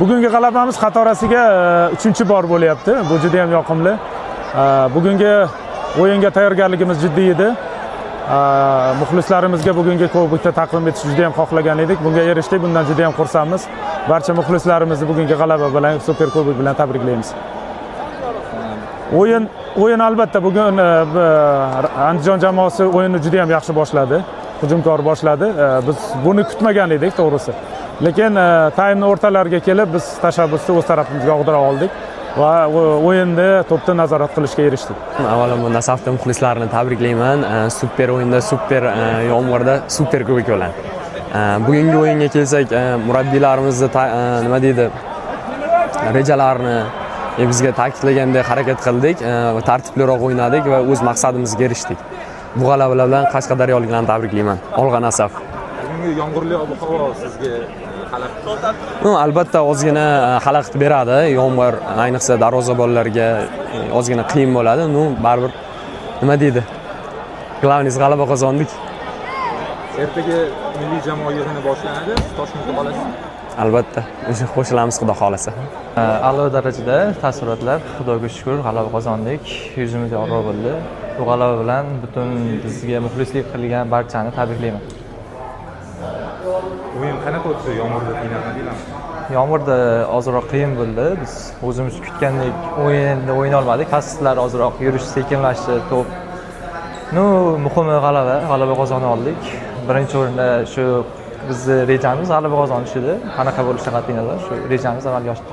Bugungi g'alabamiz qatorasiga 3-bor bo'lyapti. Bu juda ham yoqimli. Bugungi o'yinga tayyorgarligimiz jiddiy edi. Muxlislarimizga bugungi kubokda taqdim etishni juda ham xohlagan edik. Bunga erishdik, bundan juda ham xursandmiz. Barcha muxlislarimizni bugungi g'alaba bilan, super kubok bilan tabriklaymiz. O'yin albatta bugun Andijon jamoasi o'yinni juda ham yaxshi boshladi. Hujumkor boshladi. Biz buni kutmagan edik, to'g'risi. Lekin taymni o'rtalariga kelib biz tashabbusni o'z tarafimizga og'dira oldik va o'yinni to'pni nazorat qilishga erishdik. Avvalambor Nasafda muxlislarini tabriklayman. Super o'yinda, super yomg'irda, super kubok bilan. Bugungi o'yinga kelsak, murabbiylarimizni nima deydi, rejalarini bizga ta'kidlagandek harakat qildik, tartibliroq o'ynadik va o'z maqsadimizga erishdik. Bu g'alabalar bilan Qashqadaryoliklarni tabriklayman. Olg'a Nasaf. Bugungi yomg'irli ob-havo sizga xalaqit? Albatta ozgina xalaqit beradi. Yomg'ir ayniqsa darvozabonlarga ozgina qiyin bo'ladi. Baribir nima deydi? Главное, g'alaba qozondik. Ertaga milliy jamoa yig'ini boshlanadi. Toshkentda qolasizmi? Albatta, o'sha qo'shilamiz, xudo xolasa. A'lo darajada taassurotlar, Xudoga shukr, g'alaba qozondik. Yuzimiz yorug' bo'ldi. Bu g'alaba bilan butun bizga muxlislik qilgan barchani tabriklayman. O'yin qanaqa o'tdi? Yomg'irda qiynalmadinglarmi? Yomg'irda ozroq qiyin bo'ldi. Biz o'zimiz kutgandek o'yinni o'ynay olmadik. Paslar ozroq yurish sekinlashdi, to'p. Muhimi g'alaba, g'alaba qozona oldik. Birinchi o'rinda shu bizni rejamiz g'alaba qozonish edi. Qanaqa bo'lishiga qat'iy nazar, shu rejamiz amalga oshdi.